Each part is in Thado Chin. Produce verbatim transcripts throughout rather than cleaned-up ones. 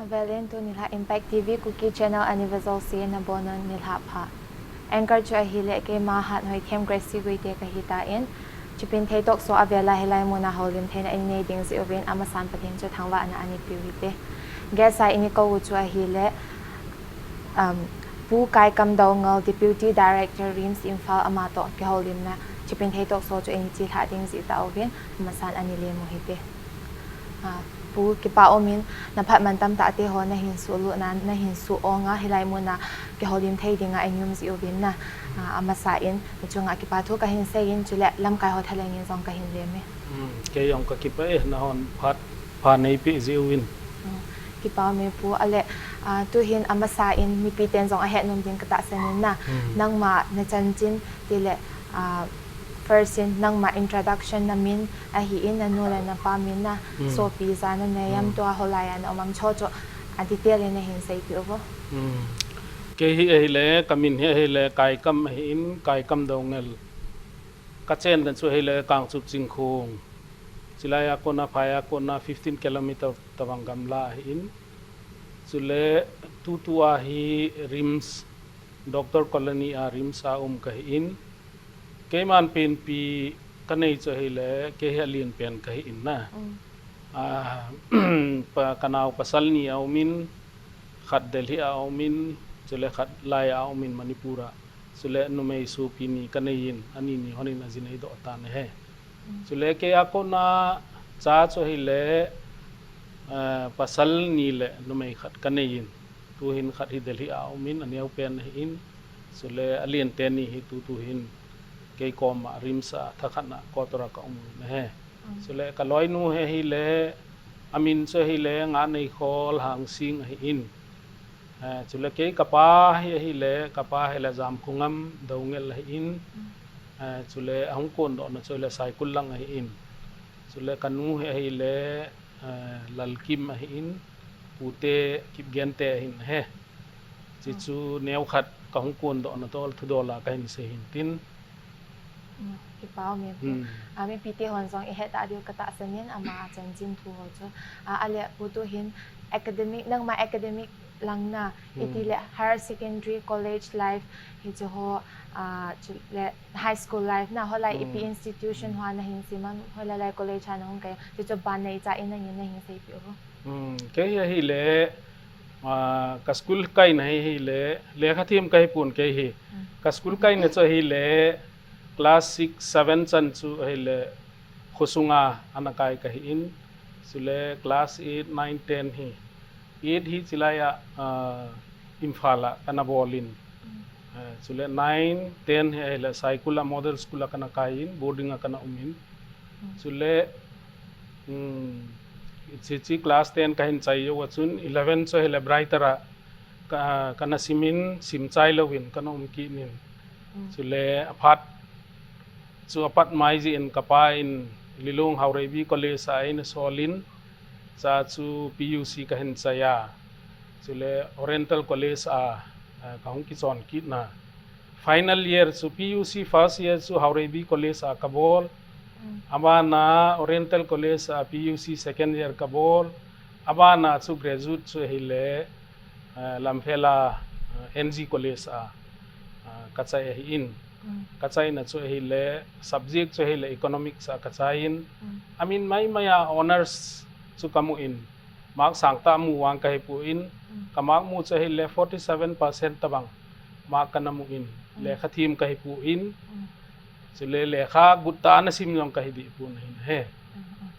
Velin, tuni la Impact T V Kuki Channel a neive jouse nabonun nilhah pha. Anchor chu ahile keima Hathoithem Gracie Guite kahitan, Chipinthei Talk Show a vela hilai muna houlim theina inei ding jeh uvin amasan Pathen chu thangvahna aneipiu hite. Guest a inei kou u chu ahile, um, Pu Kaikam Doungel, Deputy Director, RIMS Imphal, amatoh kihoulimna Chipinthei Talk Show chu inei chelhah ding jeh tauvin amasan anei lemu hite. Ah, Pu, kipa umin, naphat mantam tah teho nahin suh lutna, nahin suh onga hilai muna kihoulim thei dinga inei um jeh uvin na, ah, amasan nachunga kipa thu kahin seiyin, chule lamkai ho thalhengin jong kahin leme. Hmm, kei jong kakipah e, nahon phat pha neipeh jeh uvin. Hmm, kipa ume Pu, ale, ah, tuhin amasan mipiten jong ahet nom ding katahsan in na, Hmm. nangma nachanchin, tile, ah, first in nangma introduction, namin ahin, nanu le napa min na, Hmm. sopi ijat nanei am, Hmm. tua hoilai a naum am, chuho chu a detail in nahin seipeh uvo. Hmm. Kei hi ahile, kamin hi ahile, Kaikam ahin, Kaikam Doungel. Kachenna chu ahile, Kangchup Chingkhong. Chilai a kona, phai a kona, fifteen kilometer tobang gamla ahin. Chule tutua hi RIMS, Doctor Colony a RIMS a um kahin. Keiman penpi kanei chu ahile, kei hi alen pen kahin na. Mm. Ah, pa, kanao pasal ni aumin, khat Delhi a aumin, chule khat lai a aumin Manipur a. Chule numei sopi ni kaneiyin, ani ni honin aji neidoh tan ahi. Mm. Chule kei a kona cha chu ahile, eh, pasal ni le numei khat kaneiyin. Tuhin khat hi Delhi a aumin, aneo pen ahin. Chule alen teni hi tutuhin kei koma RIMS a thakhatna quarter a kaum uvin ahi. Mm. Chule kaloinu hi ahile, amin chu ahile, Nganeikhol Hangsing ahin. Eh, chule kei kapa hi ahile, kapa hi ahile Jamkhongam Doungel ahin. Mm. Eh, chule ahung kondohna chu ahile Saikul lang ahin. Chule kanu hi ahile, eh, Lalkim ahin, Pute Kipgente ahin ahi. Chuchu neokhat kahung kondohna toh thudol a kahin sei hintin. Mm, kipa ume Pu. Hmm. Ah, mipite hon jong ihet a diu katahsan in ama chanchin thu ho chu. Ah, ale Pu, tuhin academic, nangma academic lang na, Hmm. itile higher secondary, college life, hichu ho, ah, chule high school life na, hoilai Hmm. ipi institution Hmm. hoa nahin sim am, hoilai lai college a nahung kai am, chuchu ban neicha in nangin nahin seipeh uvo. Hmm, kei hi ahile, ah, ka school kaina hi ahile, lekha them kahi pon kei hi. Hmm. Ka school kaina chu ahile, class six, seven chan chu ahile, khosunga ana kai kahin. Chule class eight, nine, ten hi. Eight hi chilai a, ah, Imphal a kana bolin. Mm. Eh, chule nine, ten hi ahile Saikul a model school a kana kaiyin, boarding a kana umin. Mm. Chule, um, chi, chi class ten kahin chai jou a chun, eleven chu ahile Brighter a ka, kana simin, sim chai louvin kana um kit in. Mm. Chule aphat chu apat mai jeh in kapa in Lilong Haoreibi College a eina solin, cha chu P U C kahin chai a. Chule Oriental College a, eh, kahung kichon kit na. Final year chu P U C first year chu Haoreibi College a kabol. Mm. Abana Oriental College a P U C second year kabol. Abana chu graduate chu ahile, eh, Lamphel a, eh, N G College a, ah, kachai ahin. Mm. Kachaina chu ahile, subject chu ahile Economics a kachaiyin. Mm. Amin maimai a honours chu kamun, mark sangtah mu vang kahi pon, Mm. ka mark mu chu ahile forty seven percent tobang mark kana mun, Mm. lekha them kahi pon, Mm. chule lekha guttah a nasim jong kahi deh pon ahin ahi. Mm, mm.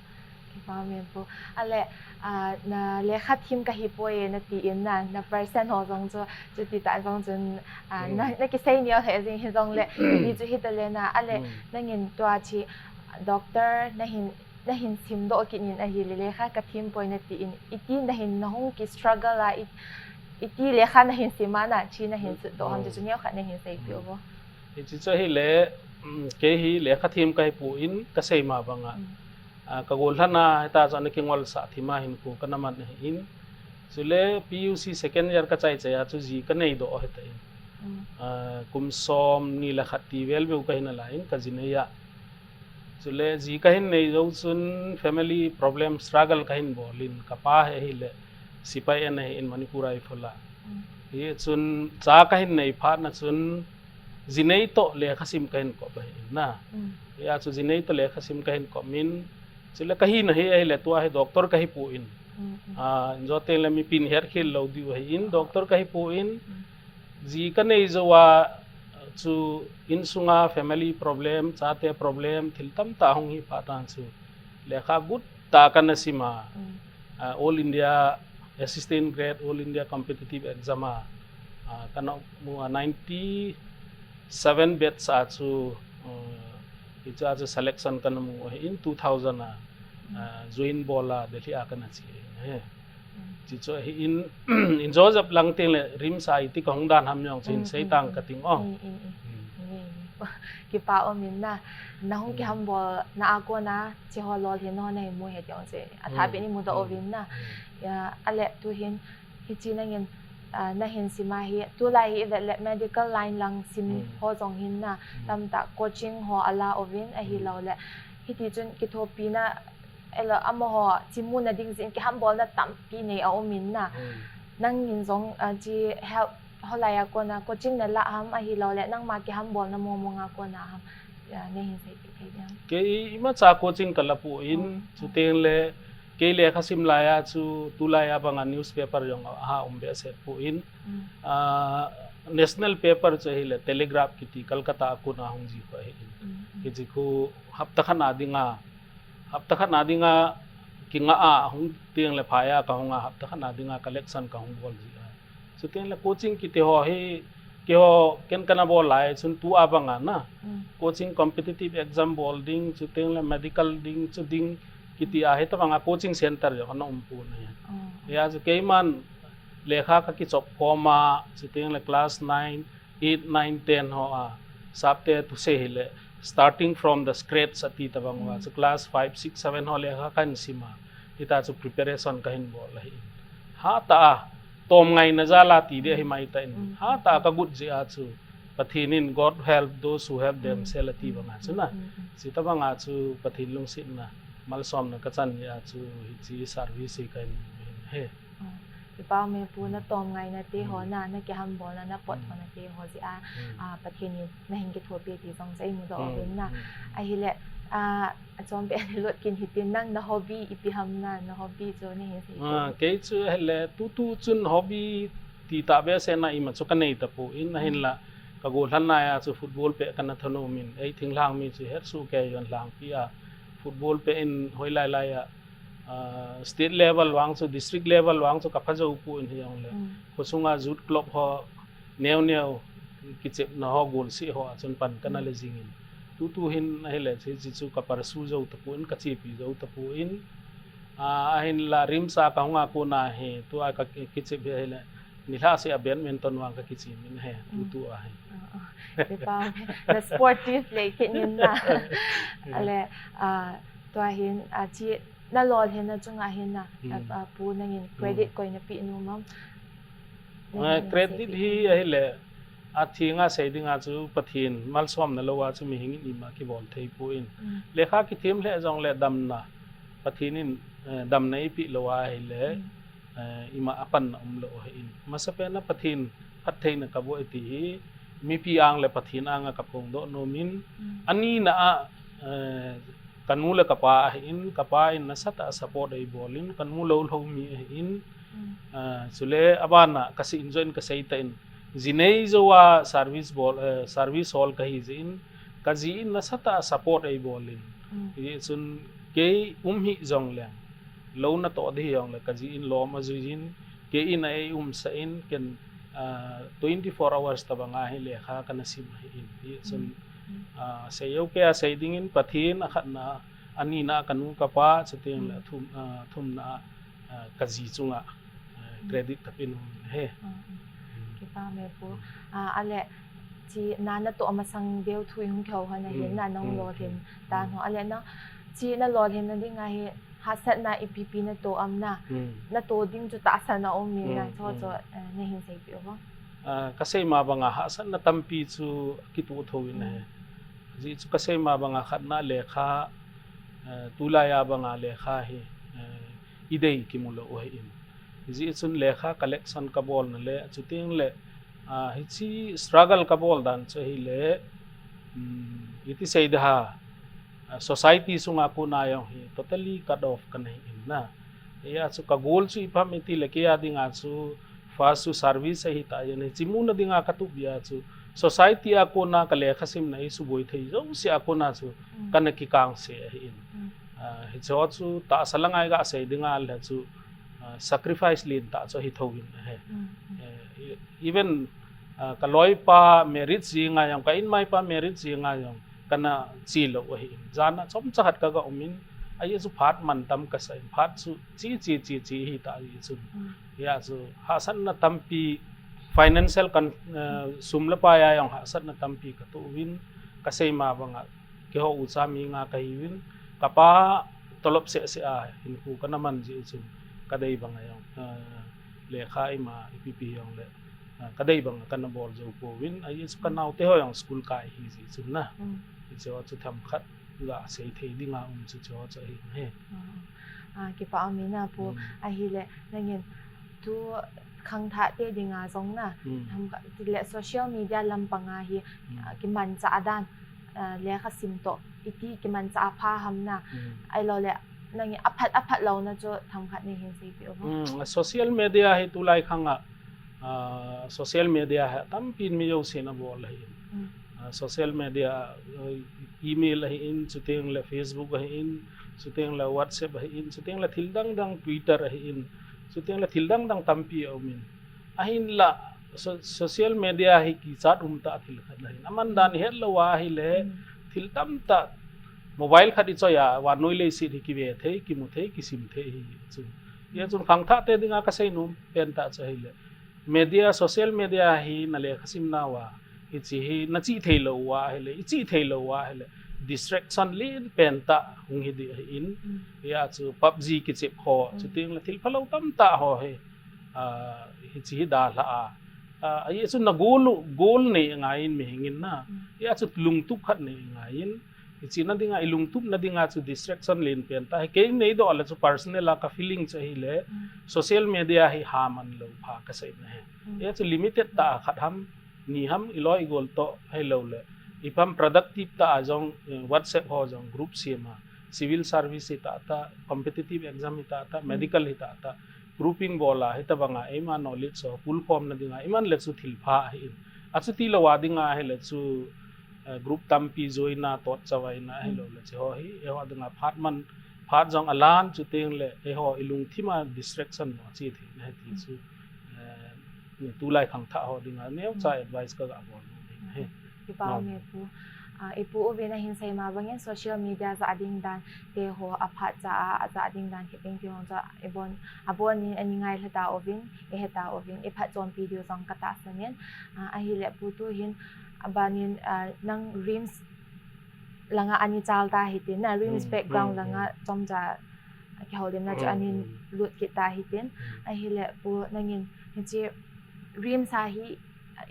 Kipa ume Pu. Ale, ah, na lekha them kahi poi natin na, na percent ho jong chu, chuti tah jong chun, ah, Mm. na, nakisei neo lheh jing hijongle, ti chu hita le na, ale, Mm. nangin tua chu doctor nahin, nahin simdoh kit in ahile, lekha kathem poi natin, iti nahin nahung ki struggle a, i, iti lekha nahin sim a na, chu nahin Mm. sutdoh ham, Mm. chuchu neokhat nahin seipeh uvo. Hichu chu ahile, mm, kei hi lekha them kahi pon kasei ma banga. Mm. Ah, ka gollhang a, hita chu ana kingolsah thim a hinkho kana man ahin. Chule P U C second year kachai chai a chu ji kanei doh ahitan. Mm. Ah, kum som ni le khat ti vel beu kahi nalai in ka ji nei a. Chule ji kahin nei jou chun family problem struggle kahin bolin, kapa hi ahile Sipai ana hi in Manipur Rifle a. Hichun cha kahin nei phat na chun, jinei toh lekha sim kahin kop ahi in na. Hia chu jinei toh lekha sim kahin kop min, chule kahina hi ahile tua hi doctor kahi poi. Ah, injo teng le mipin het khel lou diu ahi in, doctor kahi poi. Ji kanei jou a chu insunga family problem, chate problem, thil tamtah hung hi phat a chu lekha gut tah kana sim a. Ah, All India Assistant Grade, All India Competitive Exam a, ah, kana mu a ninety seven batch a chu, ah, hiche a chu selection kana mu ahi in two thousand a, ah, join bol a Delhi a kana che ahi. Hichu ahi in, in Joseph lang teng le RIMS a iti kahung dan ham jong chu hin sei tang kating o. Kipa um in na, nahung kihambol na a kona, hiche ho lolhin ho nahin mu ahi ti jong chu athah pen in mudoh uvin na. Ale tuhin, hiche nangin, ah, nahin sim a hi, tulai hi ivet le medical line lang sim ho jong hin na, tamtah coaching ho ala uvin ahilou le. Hiti chun kithopina, ahilou amaho, hiche muna ding jeh in kihambolna tampi nei aum in na. Nangin jong, ah, hiche help holai a kona coaching nalah ham ahilou le, nangma kihambolna mong mong a kona ham, ah, nahin seipeh thei diam? Kei imacha coaching kala poi, chuteng le kei lekha sim lai a chu tulai a banga newspaper jong aha um behseh poi. Ah, national paper chu ahile Telegraph kiti Calcutta a kona hung ji khu ahi in. Hiche khu hapta khat na dinga, hapta khat na dinga kinga a hung teng le phai a kahung a, hapta khat na dinga collection kahung bol ji a. Chuteng le coaching kiti ho hi, keiho ken kana bol lai chun tua banga na, coaching competitive exam bol ding, chuteng le medical ding, chu ding kiti a, hitobanga coaching center jong ana um pon ahi. Hia chu keiman lekha kakichop khom a, chuteng le class nine, eight, nine, ten ho a, sapte thusei hile, starting from the scratch ati tobang uva chu class five, six, seven ho lekha kahin sim a, hita chu preparation kahin bol ahi. Hatah a, tom ngaina jal a ti ding ahi mai tan. Hatah a kagot jeh a chu, Pathen in, "God help those who help themselves," ati banga chu na. Hiche tobanga chu Pathen lungsetna, malsomna kachan jeh a chu hiche service hi kahin, he. Kipa um e Pu, natom ngaina te ho na, nakihambolna, napot hona te ho jeh a, ah, Pathen in nahin kithopi ti jong chu eimudoh uvin na. Ahile, ah, achom pen lut kin hitin, nang na hobby ipi ham na, na hobby chu nahin sei. Ah, kei chu ahile tutu chun hobby ti tah behseh na ima chu kanei tapon, ahinla kagolhan lai a chu football peh kana thanom in, ei thinglhang mi chu hetsoh kei jon lhangpi a, football peh in hoilai lai a, ah, state level vang chu, district level vang chu kapha jou pon hijongle, khosunga youth club ho neo neo kichepna ho golseh ho a chun pan kana le jing in. Tutu hin ahile hiche chu ka pursue jou tapon, kachepi jou tapon. Ah, ahinla RIMS a kahung a kona hi, tua kakichep hi ahile, nilhah seh a badminton vang kakichem in ahi, tutu a hi. Kipa um e, na sportive le kit nin na. Ale, ah, tua hin, ah, hiche nalolhinna chunga hin na, ah, Pu nangin credit koi napeh nom am? Ah, credit hi ahile, athenga sei dinga chu Pathen malsomna lou a chu mihing in ima kibol thei pon. Lekha kithem lheh jongle damna, Pathen in, eh, damna eipeh lou a ahile, eh, ima apanna umlou ahi in. Masapen a Pathen phattheina kaboh e ti hi, mipi ang le Pathen anga kaphongdoh nom in, anina a, eh, kanu le kapa ahi in, kapa in nasatah a support eibol in, kanu lou lhou mi ahi in, ah, chule abana kasei in join kasei tan, jinei jou a service bol, eh, service hol kahi jeh in, kaji in nasatah a support eibol in. Hichun kei um hih jongleng, lou natoh ding hijongle kaji in lom ajui in, kei in a eiumsah in, ken, ah, twenty four hours tobanga hi lekha kana sim ahi in. Hichun, ah, sei jou kei a sei dingin Pathen akhatna, anina a kanu kapa, chuteng le athum, ah, athumna a, ah, kaji chunga, ah, credit kape nom in ahi. Kipa um e Pu. Ah, ale, hiche na natoh masang deu thu ihung kihou hon ahin na, nahung lolhin dan ho. Ale na, hiche nalolhinna dinga hi hahsatna ipi ipi nato am na? Nato ding chu tahsan aum in na, chuche chu, eh, nahin seipeh uvo. Ah, kasei ma banga hahsatna tampi chu kitoh thou in ahi. Ajeh chu kasei ma banga khatna lekha, eh, tulai a banga lekha hi, eh, idei kimu lou u ahi in. Hijeh chun lekha collection kabol na le, chuteng le, ah, hiche struggle kabol dan chu ahile, um, iti sei ding ham, ah, society sunga kona jong hi totally cut off kana hi in na. Hia chu ka goal chu ipi ham iti le, kei a dinga chu first chu service ahi ta jeng, hiche muna dinga katup jeh a chu society a kona ka lekha simna hi suboi thei jouse a kona chu kana kikang se ahi in. Ah, hiche ho chu tahsa langa iga sei dinga le chu, ah, sacrifice lentah chu ahi thou in ahi. Eh, e- even, ah, ka loipa marriage jeng a jong, ka inmaipa marriage jeng a jong, kana che lou ahi in. Jan a chomcha khat kaga um in, ajeh chu phat mantam kasa in, phat chu che, che, che, che hita jeh chun. Hia chu hahsatna tampi, financial kan, ah, sum le pai a jong hahsatna tampi katoh uvin, kasei ma banga, keiho ucha mi nga kahiuvin, kapa tolop seh seh a hinkho kana man jeh chun, kadei banga jong, ah, lekha ima ipi pi jong le, ah, kadei banga kana bol jou pouvin, ajeh chu kanaote ho jong school kai ahi jeh chun na. Hiche ho chu themkhat ga sei thei dinga um chu, chu chu ahi e. Ah, kipah um e na pu. Ahile, nangin tu khangthah te dinga jong na, themkhat tile social media lampanga hi, ah, kimanchah dan, ah, lekha sim toh iti kimanchah apha ham na. Ahilou le, nangin aphat, aphat louna chu themkhat neihin seipeh uvo. Hmm, social media hi tulai khanga, ah, social media hi tampin mi jousen abol ahi in. Ah, social media, ah, email ahi in, chuteng le Facebook ahi in, chuteng le WhatsApp ahi in, chuteng le thil dang dang, Twitter ahi in, chuteng le thil dang dang tampi aum in. Ahinla, so- social media hi kichat umtah thil khat ahi in. Aman dan ihet lou ahile, thil tamtah, mobile khat ichoi a, vannoi leiset hi kive thei, kimu thei, kisim thei ahi chu. Hia chun khangthah te dinga kasei nom pentah chu ahile, media, social media hi na lekha simna uva, hiche hi nache thei lou uva ahile, iche thei lou uva ahile, distraction len pentah hung hi ding ahi in. Hia chu PUBG kichep ho, chuteng le thil phalou tamtah ho hi, ah, hiche hi dalha a, ah, ajeh chu na goal, goal nei angai in mihing in na. Hia chu lungtup khat nei angai in, hiche na dinga, ilungtup na dinga chu distraction len pentah hi. Kei neidoh le chu personal a ka feeling chu ahile, social media hi haman lou pha kasei na ahi. Hia chu limited tah a khat ham, ni ham, iloi igol toh ahilou le, ipi ham productive tah a jong, eh, WhatsApp ho jong group sem a, civil service hi tahtah, competitive exam hi tahtah, medical hi tahtah, grouping bol a, hitabanga eima knowledge ho pool form na dinga iman le chu thil pha ahi in. Achuti lou a dinga ahile chu, eh, group tampi join a, tot chavai na ahilou le, hiche ho hi eiho dinga phat man, phat jong alan, chuteng le eiho ilungthim a distraction jong ache thei na ahi ti chu, eh, tulai khangthah ho dinga neocha advice kaga bol nom ahi. Kipah um e pu. Ah, ipu Uvin ahin sei ma bangin social media jah ding dan te ho aphat cha a, ajah ding dan kiti ho chu ibon, abon in ani ngailha tauvin, ihe tauvin, iphatchompi diu jong katahsan in. Ah, ahile pu, tu hin abanin, ah, nang RIMS langa ani chal ta hitin na, RIMS background langa chomcha kihoulimna chu anin lut kit ta hitin. Ahile pu, nangin hiche RIMS a hi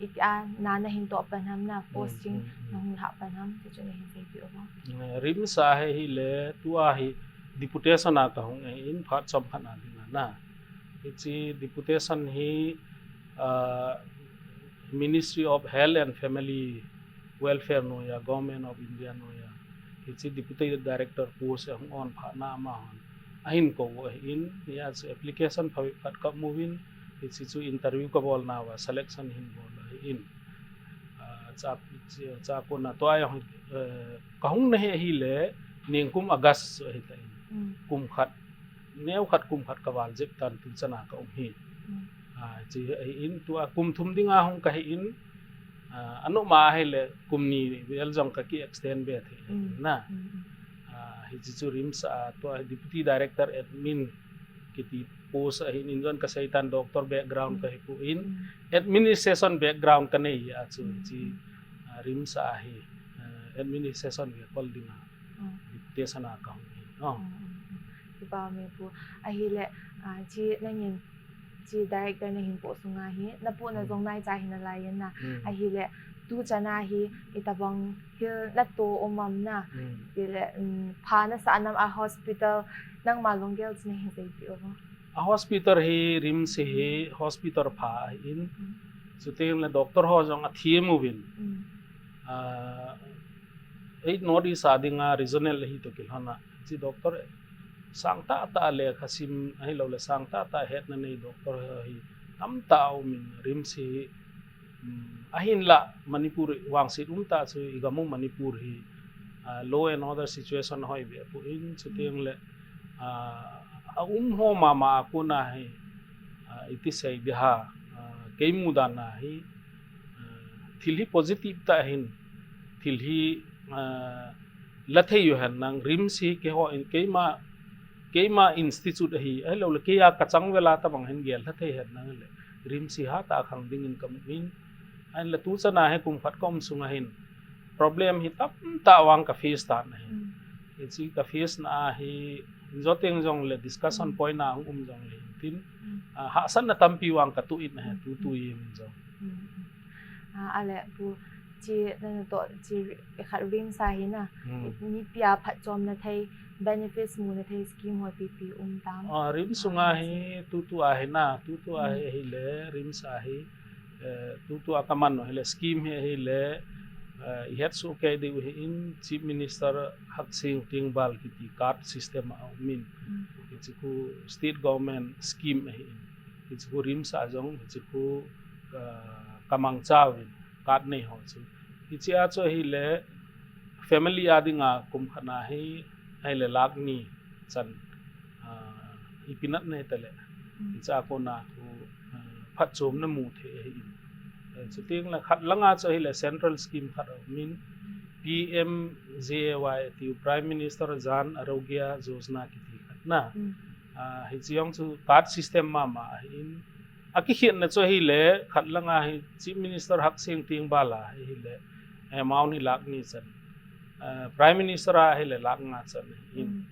itia na nahin toh pan ham na, posting nahung lhah pan ham, ti chu neihin seipeh uvo. Eh, RIMS a hi hile, tua hi deputation a kahung ahi in, phat chomkhat a dinga na. Hiche deputation hi, ah, Ministry of Health and Family Welfare noiya, Government of India noiya, hiche Deputy Director post ahung on phat na amahon ahin kou ahi in, hia chu application phabep khat kamu in, hiche chu interview kabol nauva selection hin bol ahi in. Ah, cha, cha kona tua jong, eh, kahung na hi ahile, ningkum August chu ahi ta in. Kum khat, neokhat kum khat kaval jep tan tu chana kaum hi. Ah, hiche ahi in, tua kum thum dinga hung kahi in, ah, anop ma ahile kum ni vel jong kaki extend be thei na. Ah, hiche chu RIMS a tua Deputy Director Admin kiti post ahi in, jon kasei tan doctor background kahi poi in, administration background kanei a chu hiche, ah, RIMS a hi, ah, administration ve kol dinga deputation a kahung hi. Kipah um e pu. Ahile, ah, hiche nangin hiche director nahin poh sunga hi, napohna jong naicha hi nalai in na. Ahile, tu chana hi, itobang thil nato um am na. Tile, um, pha nasah nam a hospital, nangma lunggel chu neihin seipeh uvo. A hospital hi RIMS hi hospital pha ahin. Chuteng le doctor ho jong athem uvin. Ei North East a dinga regional hi to kilhona. Chi doctor sang tah tah le khasim ahilou le sang tah tah hetna nei doctor hi tamtah umin RIMS hi Um, ahinlah Manipur vangset umtah chu i gam u Manipur hi, uh, law and order situation hoi ve pu in chuteng le, uh, a um ho mama a kona hi, uh, iti sei di ha, uh, kei mudan a hi, uh, thil hi positive tah hin, thil hi, uh, la thei u hen nang RIMS hi keiho in keima, keima institute ahi, ahilou le kei a kachang vela tabang hin gel la thei hen nang le RIMS hi hatah khang dingin kamu in, ahin le tu chana hi kum khat ka um sunga hin problem hi tamtah vang ka face tan ahi. Hichi ka face na ahi, joteng jong le discussion point a um jong le hin tin, uh, hahsatna tampi vang ka tu in ahi, tu tu in jong. Ah, ale pu, chi, nana to, chi, khat RIMS a hi na, mipi a phatchomna thei, benefits muna thei scheme ho ipi ipi um tam? Ah, RIMS sunga hi, tutu a hi na, tutu a hi, hi le, RIMS a hi, eh, tutu a kaman u hi le, scheme hi, hi le, eh, i het soh kei diu hi in, Chief Minister Haksing Tengval kiti card system a um in. Hichi khu state government scheme ahi in. Hichi khu RIMS a jong, hichi khu, ah, kamangcha uvin, card nei ho chu. Hichi a chu ahi le, family a dinga kum khat na hi, ahi le lakh ni chan, ah, ipi natna hita le. Hichi a kona khu, ah, phatchomna mu thei ahi in. Eh, chuteng le khat langa chu ahi le central scheme khat a um in, P M J A Y tiu Prime Minister Jan Arogya Yojana kiti khat na. Ah, hichi jong chu card system mama ahi in. A kikhetna chu ahi le, khat langa hi Chief Minister Haksing Tengval a hi le, amount hi lakh ni chan. Ah, Prime Minister a hi le lakh nga chan ahi in.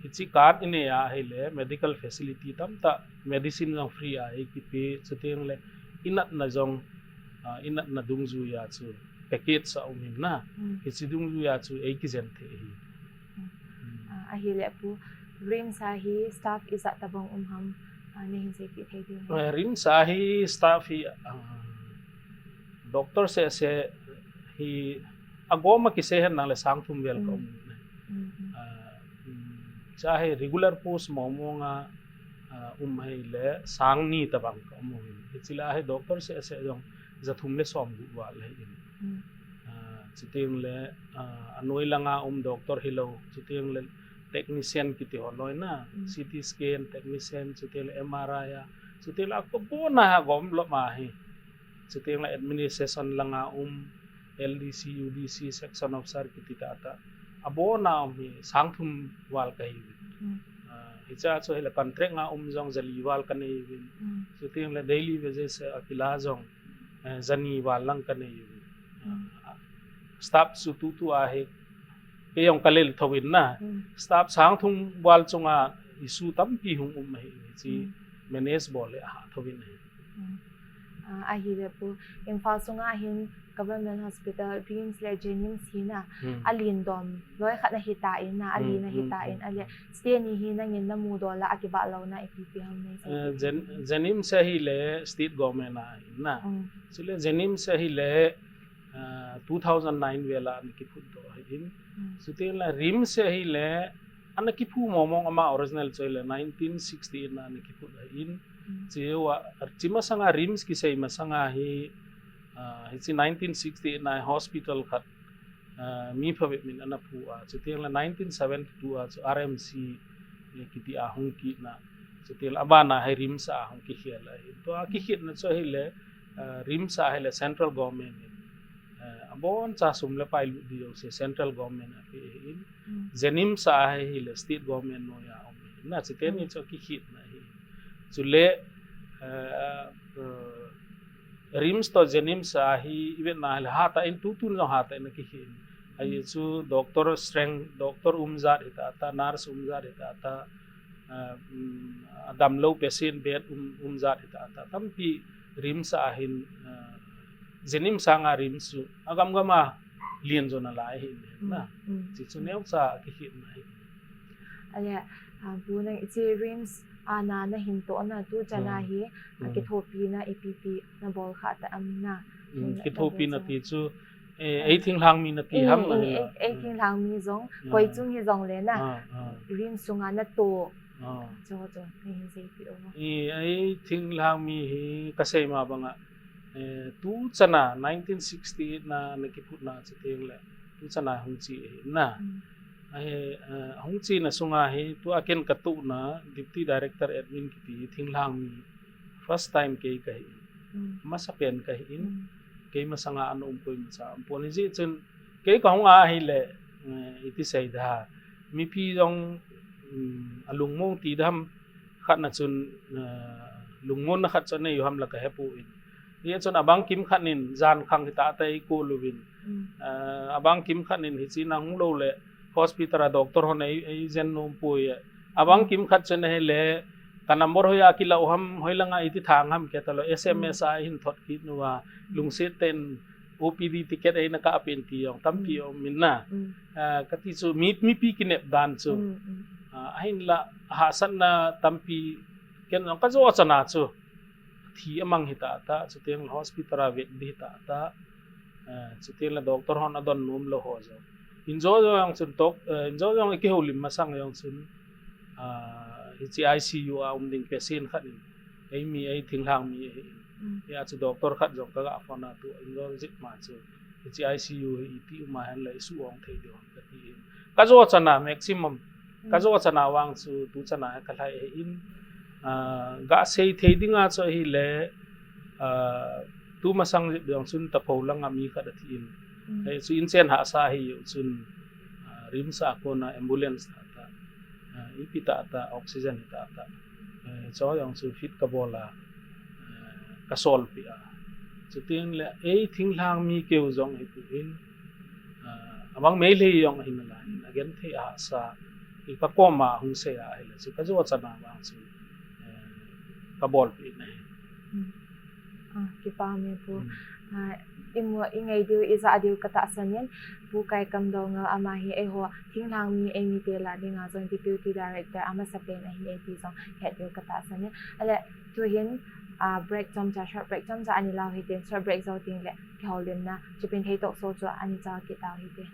Hichi card i nei a hi le, medical facility tamtah, medicine jong free a i kipe, chuteng le, i natna jong, ah, i natna dungjui a chu, package a um in na. Hichi dungjui a chu, ei kijen thei hi. Ah, ahi le pu, RIMS a hi staff ijat tabang um ham, ah, nei hin seipeh thei diu ham? Eh, RIMS a hi staff hi, ah, doctor seh seh hi agom a kisei hen nang le sang thum vel ka um. Ah, um, cha hi regular post mong mong a, ah, um hi le sang ni tabang ka um u hin. Hichi la hi doctor seh seh jong ja thum le som gup val ahi in. Ah, chuteng le, ah, anoi langa um doctor hilou, chuteng le technician kiti ho loi na, C T scan technician, chuteng le M R I a, chuteng le abon a agom lom a hi. Chuteng le administration langa um, L D C, U D C, section officer kiti tah tah. Abon a um hi sang thum val ka hi uvin. Ah, hicha chu hi le contract nga um jong ja li val ka nei uvin. Chuteng le daily wages a kila jong, eh, ja ni val lang ka nei uvin. Ah, staff chu tutu a hi kei jong ka lel tho in na. Staff sang thum val chunga issue tampi hung um ahi, hichi manage bol le aha tho in ahi. Ah, ahi le pu, Imphal sunga hin government hospital, RIMS le JNIMS hi na, alen dom loi khat na hita in na, alen na hita in, ale state ni hi nangin na mu dol a, akibah lou na ipi ipi ham nei seipeh. Eh, Jen-, JNIMS ahi le state government a in na. Chule JNIMS ahi le, ah, two thousand nine vel a ana kiphut doh ahi in. Chuteng le RIMS ahi le, ana kiphu mong mong ama original chu ahi le nineteen sixty-eight na ana kiphut ahi in. Chua, chi masanga RIMS kisei masanga hi, ah, hichi nineteen sixty-eight na hospital khat, ah, mi phabep min ana phu a. Chuteng le nineteen seventy-two a chu R M C, eh, kiti a hung kit na. Chuteng le abana hi RIMS a hung kikhel ahi. Tua kikhetna chu ahi le, ah, RIMS a hi le central government in, eh, abon cha sum le pai lut di jouse central government a pe ahi in. JNIMS a hi le state government noi a um ahi in. Na chuteni chu kikhetna ahi. Chule, eh, eh, RIMS to JNIMS a hi i vet na hi le hatah in tutun jong hatah in akikhen. Ahi chu doctor strength, doctor um jat hita ta, nurse um jat hita ta, ah, um, adamlou patient bed um, um jat hita ta. Tampi RIMS a hin, ah, JNIMS sanga RIMS chu agam gam a len jo nalai ahi in na. Chi chu neocha kikhetna ahi. Ale, ah, pu nang chi RIMS Ana nahin toh na tu chana hi, a, kithopina ipi ipi nabol kha ta am na. Kithopina ti chu, eh, ei thinglhang mi nati ham na hi. Ei, ei thinglhang mi jong, koi chung hi jong le na. RIMS sunga natoh. Cho, cho, nahin seipeh o. I, ei thinglhang mi hi kasei ma banga, eh, tu chana nineteen sixty-eight na, nakiphutna chu teng le, tu chana hung che hi na. Ahi, eh, hung chena sunga hi, tua ken katohna Deputy Director Admin kiti hi thinglhang mi first time kei kahi in. Masapen kahi in. Kei masanga ana um koima cha um pon, hijeh chun kei kahung a ahile, eh, iti sei da. Mipi jong, um, alungmong ti dam khat na chun, eh, lungmonna khat chu anei u ham la kahepon. Hijeh chun abang kimkhat in jan khang hita tah eikol uvin. Eh, abang kimkhat in hiche nahung lou le hospital a doctor hon ei, eijen nom poi. Abang kimkhat chun ahile, ka number hoiya kilah u ham, hoilanga iti thang ham kati lou, S M S a eihin thot kit uva, lungset tah in O P D ticket eina kap in ti jong tampi um in na. Ah, kati chu mi, mipi kinep dan chu. Ah, ahinla hahsatna tampi ken jong kajo chana chu. Thi amang hita tah, chuteng le hospital a vet ding hita tah. Eh, chuteng le doctor hon adon nom lou ho jong. Injo jong chun tok, eh, injo jong ikihoulim masang jong chun, ah, hiche I C U a um ding patient khat in, eimi, ei thinglhang mi ahi in. Hia chu doctor khat jong kaga phone a tu, injo jep ma chu. Hiche I C U hi iti um a hen le isuh ong thei diu ham kati in. Kajo chana maximum. Kajo chana vang chu tu chana hi kalhai ahi in. Ah, gasei thei dinga chu ahile, ah, tu masang jep jong chun Tapho langa mi khat athi in. Hichu inchen hahsa ahi jeh chun, ah, RIMS a kona ambulance tah tah, ah, ipi tah tah, oxygen tah tah. Eh, cho jong chu fit kabol a, eh, kasolpeh a. Chuteng le ei thinglhang mi keu jong hipon, ah, abang Meitei jong ahi nalai in, agenthei ahahsa, i kakoma hung sei a ahile chu kajo chana vang chu, eh, kabolpeh in ahi. Ah, kipa me Pu. Ah, imu, ingai diu, ijah diu katahsan in, Pu Kaikam Doungel ama hi eiho thinglhang mi, eimite lah dinga jong Deputy Director amasapen ahi e ti jong het diu katahsan in. Ale, tuhin, ah, break chomcha, short break chomcha ani lau hite, short break jou teng le kihoulimna Chipinthei Talk Show chu ani chal kit tau hite.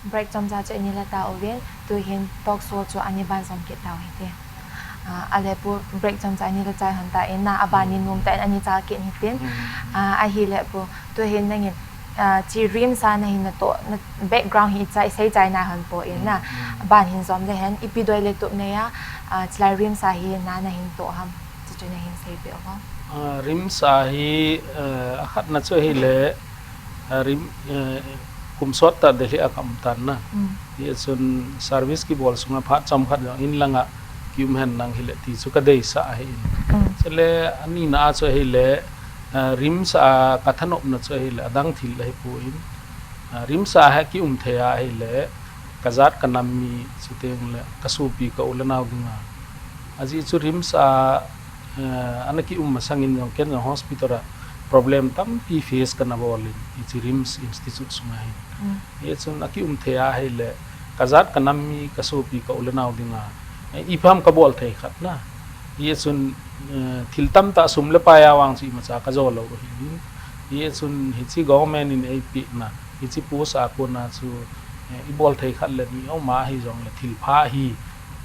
Break chomcha chu ani la tauvin, tuhin talk show chu ani banjom kit tau hite. Ah, ale Pu, break chomcha ani la chai hon tan, aban in nom tah in ani chal kit hitin. Ah, ahile Pu, tuhin nangin, ah, hiche RIMS a nahin natoh, na background hi ichai, seichan na hon poi na. Aban hin jom le hen, ipi doi le tup neiya, ah, chulai RIMS a hi na nahin toh ham, chuchu nahin seipeh o. Ah, RIMS a hi, eh, akhatna chu ahile, ah, RIMS, eh, kum sot tah Delhi a kaum tan na. Hichun service kibol sunga phat chomkhat jong in langa kium hen lang hile ti chu kadeisah ahi in. Chule anina a chu ahile, ah, RIMS a kathanopna chu ahile, adang thil ahipon. Ah, RIMS a hi kium thei a ahile, Kajat kanam mi, chuteng le kasopi ka u le nao dinga. Ajeh chu RIMS a, eh, ana kium masangin jong ken jong hospital a problem tampi face kana bol in, hiche RIMS Institute sunga hin. Mm. Hichun akium thei ahile, kajat kanam mi kasopi ka u le nao dinga, eh, ipi ham kabol thei khat na. Hichun, eh, thil tamtah sum le pai a vang chu imacha kajo lou ahi. Hichun hiche government in eipeh na, hiche post a kona chu, eh, ibol thei khat le ni aum ahi jongle thil pha ahi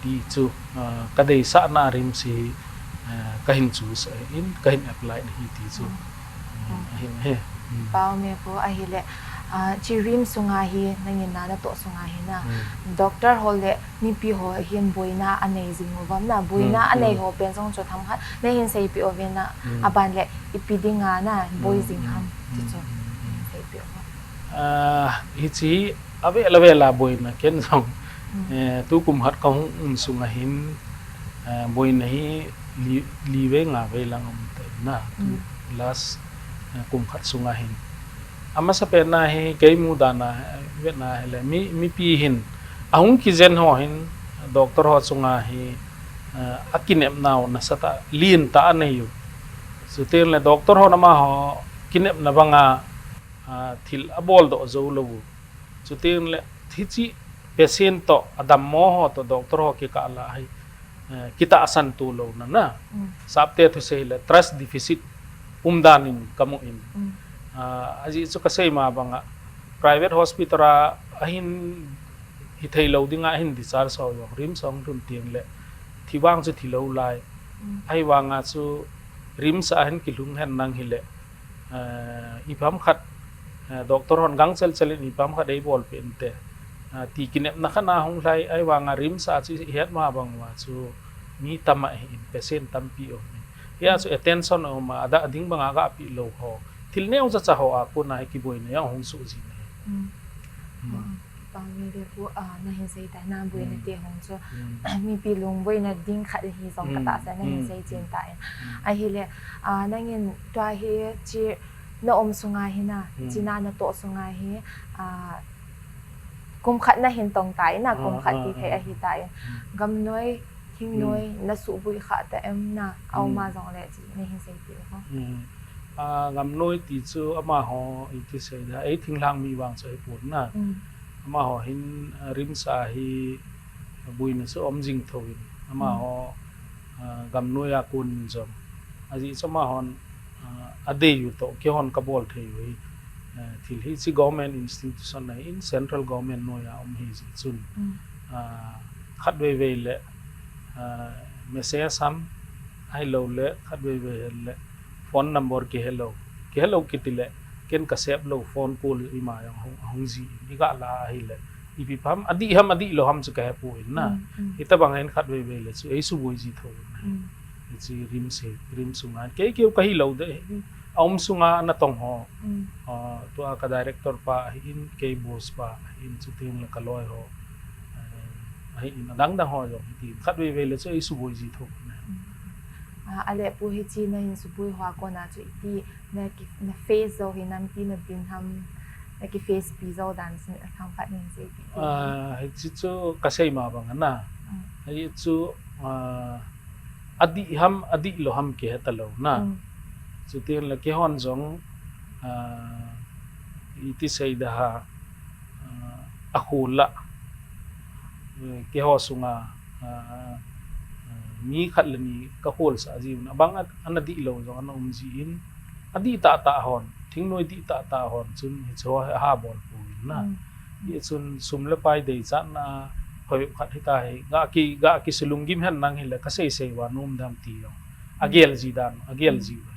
ti chu, eh, kadeisah na RIMS hi, eh, kahin choose in, kahin apply na ahi ti chu. Mm. Mm, ahin ahi. Mm. Pau me pu ahile, ah, hiche RIMS sunga hi, nangin na natoh sunga hi na. Mm. Doctor ho le mipi ho hin boina anei jing uvam na, boina Mm, anei mm. ho pen jong chu themkhat nahin seipeh uvin na, Mm. aban le ipi dinga na boi Mm, jing mm, ham, ti mm, chu mm, mm. nahin seipeh uvam. Ah, hiche avel avel a boina ken jong, Mm. eh, tukum khat kahung um sunga hin, eh, boina hi li, li vei nga vei lang um tai na, tu Mm. last, eh, kum khat sunga hin. Amasapen a hi kei mudan a, eh, vet na hile, mi, mipi hin, ahung kijen ho hin, doctor ho chunga hi, eh, akinepnau nasatah, lentah anei u. Chuteng le doctor hon amaho kinepna banga, ah, thil abol doh jou lou u. Chuteng le hiche patient toh, adammo ho toh, doctor ho kikah a hi, eh, kitahsan to louna na. Mm. Sapte thusei le trust deficit umdan in kamu in. Mm. Ah, ajeh chu kasei ma banga private hospital a ahin hithei lou dinga ahin discharge ho jong RIMS a hung lhun teng le thi vang chu thi lou lai. Mm. Ahivanga chu RIMS a hin kilhung hen lang hile, eh, ipi ham khat, eh, doctor hon gangchel chel in ipi ham khat eibol peh inte, eh, ti kinepna khat na hung lhai, ahivanga RIMS a chu ihet ma bang uva chu mi tam ahin, patient tampi um in. Hia chu attention um a, adah ding banga gapeh lou ho. Thil neocha cha ho a kona hi kiboina jong hung soh jin ahi. Mm. Mm. Mm. Pau me le pu, ah, nahin sei tai na boina Mm. te hung chu. Mm. Mipi lungboina ding khat hi jong Mm. katahsan nahin Mm. sei chen Mm. tai. Mm. Ahile, ah, nangin tua hiche na um sunga hi na, Mm. hiche na natoh sunga hi, ah, kum khat nahin tong tai na, kum Ah, khat ah, ti thei ah. ahi tai. Mm. Gamnoi, thingnoi, Mm. na suboi kha ta em na, aum a Mm. jongle hiche nahin seipeh uvam. Mm. Ah, gamnoi ti chu amaho iti sei da, ei thinglhang mi vang chu ahipon na. Mm. Amaho hin, ah, RIMS a hi boina chu um jing thou in. Amaho, Mm. ah, gamnoi a kon in jong. Ajeh chu amahon, ah, adei u toh, keihon kabol thei u hi. Ah, thil hiche government institution ahin, central government noi a um ahi jeh chun. Mm. Ah, khatvei vei le, ah, message ham, ahilou le, khatvei vei le, phone number kihelou. Kihelou kiti le, ken ka save lou phone call ima jong hung, hung ji in, iga la ahile. Ipi ham, adih ham, adih lou ham chu kahe poi na. Mm, mm. Hitabang hin khatvei vei le chu, eisuboi ji thou na. Mm. Hiche RIMS hi, RIMS sunga. Kei keu kahi lou de, aum sunga natong ho. Mm. Ah, tua ka director pa ahin, kei boss pa ahin, chuteng le kaloi ho. Eh, ahin, adang dang ho jong, hiti. Khatvei vei le chu, eisuboi ji thou na. Mm. Ah, ale pu hiche nahin suboi ho a kona chu iti, na ki, na face jou hi nampi na din ham, na ki face pi jou dan chu themkhat nahin seipeh. Ah, hiche chu kasei ma bang a na. Mm. Hichu, ah, adih ham, adih lou ham kihe talou na. Mm. Chuteng le keihon jong, ah, iti sei da ha, ah, akhul a, eh, keiho sunga, ah, ah, mi khat le ni kakholsah ji un. Abang a, ana dih lou jong ana um ji in, adih tah tah hon, thingnoi dih tah tah hon chun hiche ho hi aha bol poi na. Mm. Hichun sum le pai deichatna, hoi khat hita hi, ga ki, ga kisulunggim hen lang hile, kasei sei uva nom dem ti jong. Agel ji dan, agel ji uva.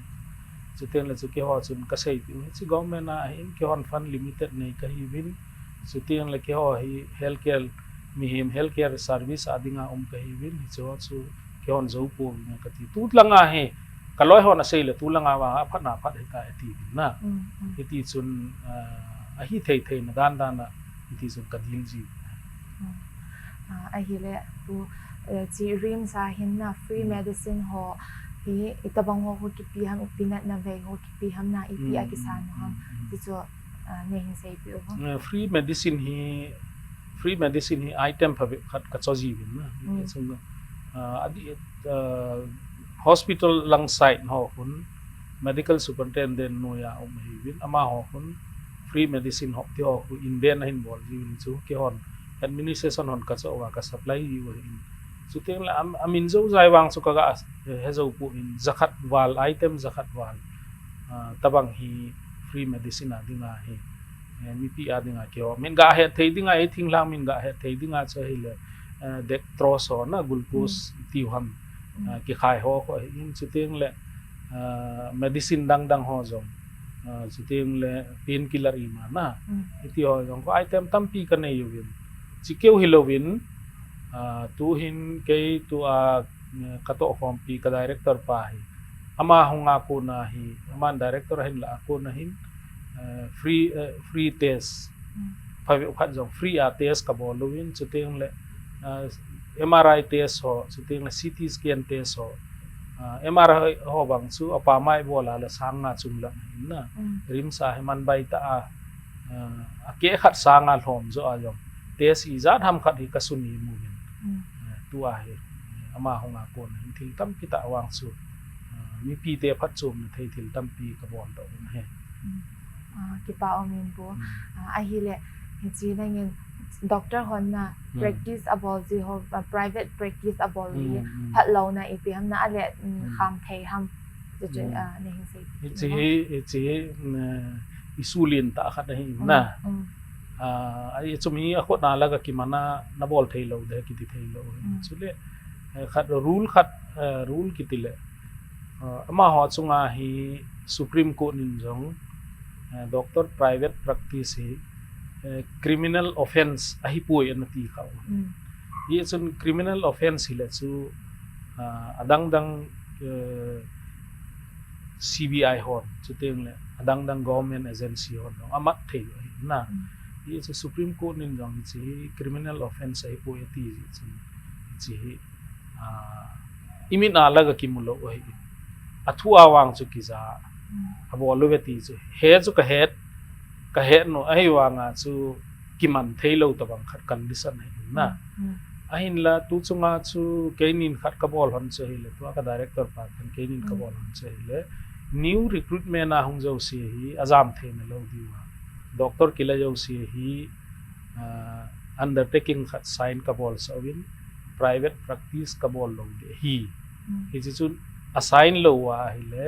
Chuteng le chu keiho chun kasei ti, hiche government a hin keihon fund limited nei kahiuvin. Chuteng le keiho hi healthcare, mihem healthcare service a dinga um kahiuvin. Hiche ho chu keihon jou pouvin kati. Tu langa hi, kaloi hon asei le tu langa vang aphatna phat hita ati vin na. Mm, mm. Hiti chun, ah, ahi thei thei na dan dan a, hiti chun ka deal ji. Mm. Ah, ahile pu, eh, hiche RIMS a hin na free Mm. medicine ho hi, itabang ho, ho kipe ham, ipi natna vei ho kipe ham na, ipi Mm, a kisan mm, ham. Mm, mm. Ti chu, ah, nahin seipeh uvam. Eh, free medicine hi, Free medicine hi item phabep khat kacho jiuvin na. Mm. Chun, ah, adi, ah, hospital lang side ho khun medical superintendent noiya um ahiuvin, amaho khun free medicine ho ti ho khu inven ahin bol jiuvin chu keihon administration hon kacho uva ka supply jiu ahin. Chuteng le am, amin jou jai vang chu kaga he jou poi, jakhat val, item jakhat val, ah, tabang hi free medicine a dinga hi, eh, mipi a dinga keiho min gahet thei dinga, ei thinglhang min gahet thei dinga chu ahile, eh, dextrose ho na, glucose tiu ham, ah, kikhai ho khu ahin, chuteng le, ah, medicine dang dang ho jong, ah, chuteng le painkiller ima na, hiti ho jong khu item tampi kanei uvin. Chikeu hilouvin, ah, tuhin kei tua, eh, katoh khompi ka director pa hi, ama hunga kona hi, aman director ahinlah a kona hin, eh, free, eh, free test, phabep khat jong free a test kabol uvin, chuteng le, ah, M R I test ho, chuteng le C T scan test ho, ah, M R I ho bang chu apa mai bol a le sang nga chung lang ahin na. RIMS a hi man bai ta a, ah, akeh khat sang a lhom jo a jong test ijat ham khat hi kasun imuvin. Ah, tua hi, eh, ama hunga kona hin thil tampi tah vang chu, ah, mipite phatchomna thei thil tampi kabol doh uvin ahi. Ah, kipa umin Pu. Ah, ahile, hiche nangin doctor hon na practice abol ji ho, ah, private practice abol ji phat louna ipi ham na ale, mm, kham thei ham. Chuchun, ah, nahin sei. Hiche hi, hiche hi, mm, issue lentah khat ahi na. Ah, ahi chumi a khut na la ka kimana nabol thei lou de kiti thei lou. Chule, eh, khat rule khat, eh, rule kiti le, ah, amaho chunga hi Supreme Court in jong, eh, doctor private practice hi, eh, criminal offence ahipoi ana ti kha u. Hichun criminal offence hile chu, ah, adang dang, eh, C B I hon, chuteng le adang dang government agency hon jong amat thei u ahi na. Hichu Supreme Court in jong hiche hi criminal offence ahipoi ati jeh chun hiche hi, ah, imit a la ka kimu lou ahi. Athu a vang chu kija, abol uve ti chu. He chu kahet, kahet nu ahi vanga chu kiman thei lou tabang khat condition ahi na. Ahinla tu chunga chu keinin khat kabol hon chu ahile, tua ka director pa khan keinin kabol hon chu ahile, new recruitment a hung jouse hi ajam theina lou diuva, doctor kila jouse hi, ah, undertaking khat sign kabol sah uvin, private practice kabol lou ding ahi. Hiche chun a sign lou uva ahile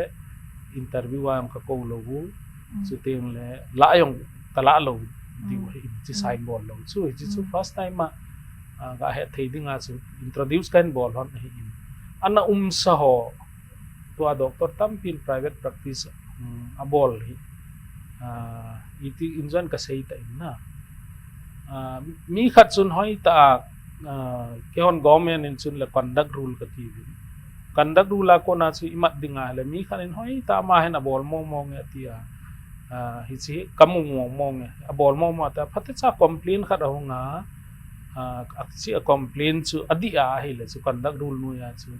interview a jong kakou lou u, chuteng le lah jong kalah lou diu ahi, hiche sign bol lou chu. Hiche chu first time a, ah, gahet thei dinga chu introduce kahin bol hon ahi in. Ana umsa ho, tua doctor tampin private practice, um, abol hi, ah, iti in jong kasei ta in na. Ah, mi khat chun hoitah a, ah, keihon government in chun le conduct rule kati uvin. Conduct rule a kona chu imat dinga le mi khat in hoitah a ama hin abol momo nge tia, ah, hiche hi kamu momo nge, abol momo tia, phatecha complain khat ahung a, ah, hiche a complain chu adih a ahile chu conduct rule noiya chu,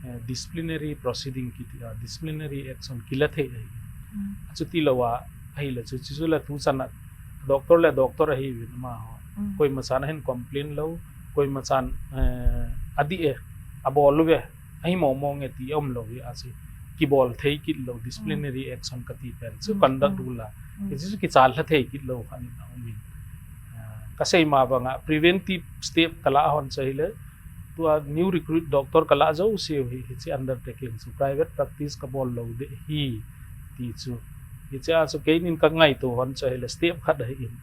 eh, disciplinary proceeding kiti a, disciplinary action kila thei ahi. Chuti lou a ahile chu, chuchu le tuchan a doctor le doctor ahiuvin amaho. Koima chan ahin complain lou, koima chan, eh, adih e, abol uve, ahi momo nge ti aum lou hi a chu kibol thei kit lou, disciplinary action kati pen chu conduct rule a. Hichu chu kichalha thei kit lou khat in aumin. Ah, kasei ma banga preventive step kalah hon chu ahile, tua new recruit doctor kalah jouse u hi, hiche undertaking chu private practice kabol lou ding ahi ti chu. Hiche a chu keinin kangaito hon chu ahile step khat ahi in.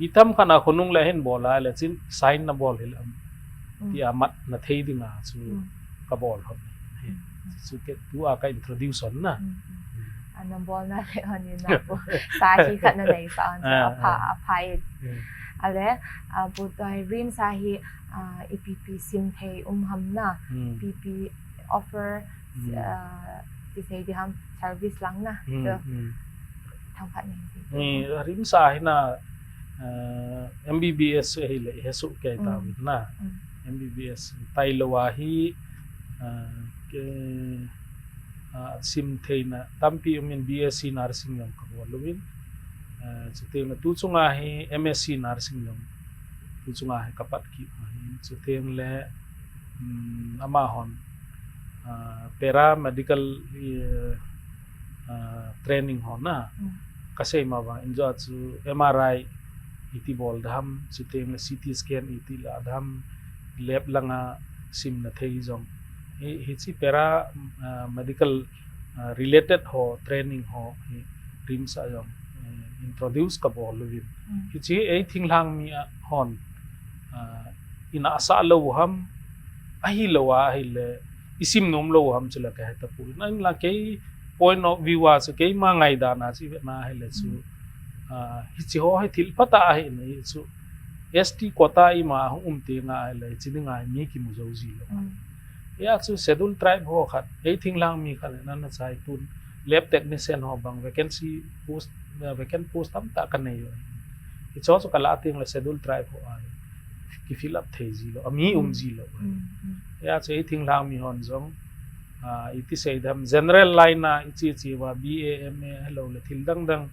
Itam khat a khonung le hin bol a le chin sign nabol hile am, tia matna thei dinga chu kabol hon. Hichu kei tua ka introduce hon na. Ana bolna le hon in na Pu. Sa hi khat nanei sah hon chu apha, apha e. Ale, ah, Pu, tua RIMS a hi, ah, ipi ipi sim thei um ham na, ipi ipi offer, ah, ti thei ding ham service lang na. Chu themkhat nei thei. RIMS a hi na, ah, M B B S ahile hesoh kei tauvin na. M B B S tailou a hi, ah, ke, ah, sim theina tampi umin, B S C nursing jong kabol uvin. Ah, chuteng le tuchunga hi M S C nursing jong Tuchunga hi kapat kit ahi, chuteng le, um, amahon, ah, paramedical, eh, ah, training ho na. Mm. Kasei ma bang, injo chu M R I iti bol dam, chuteng le C T scan iti la dam, lab langa simna thei jong. Hi, hichi para, ah, medical, ah, related ho, training ho, hi RIMS a jong, eh, introduce kabol uvin. Mm. Hichi ei thinglhang mi a hon, ah, ina asa lou ham, ahilou a ahile, isim nom lou ham chule kahe tapoi. Ahinla kei point of view a chu keima ngaidan a chu ivet na ahile chu, mm, ah, hichi ho hi thil phatah ahi na hi chu S T quota ima hung um teng ahile, hichi dinga hi mi kimu jou ji lou. Mm. Hia chu schedule tribe ho khat, ei thinglhang mi khat le nana chai tun lab technician ho bang vacancy post, eh, vacant post tamtah kanei u. Hicho chu kalah teng le schedule tribe ho a hi ki fill up thei ji lou, ami um, mm, ji lou. Mm, mm. Hia chu ei thinglhang mi hon jong, ah, iti sei dam, general line a ichi chi uva B A, M A hilou le thil dang dang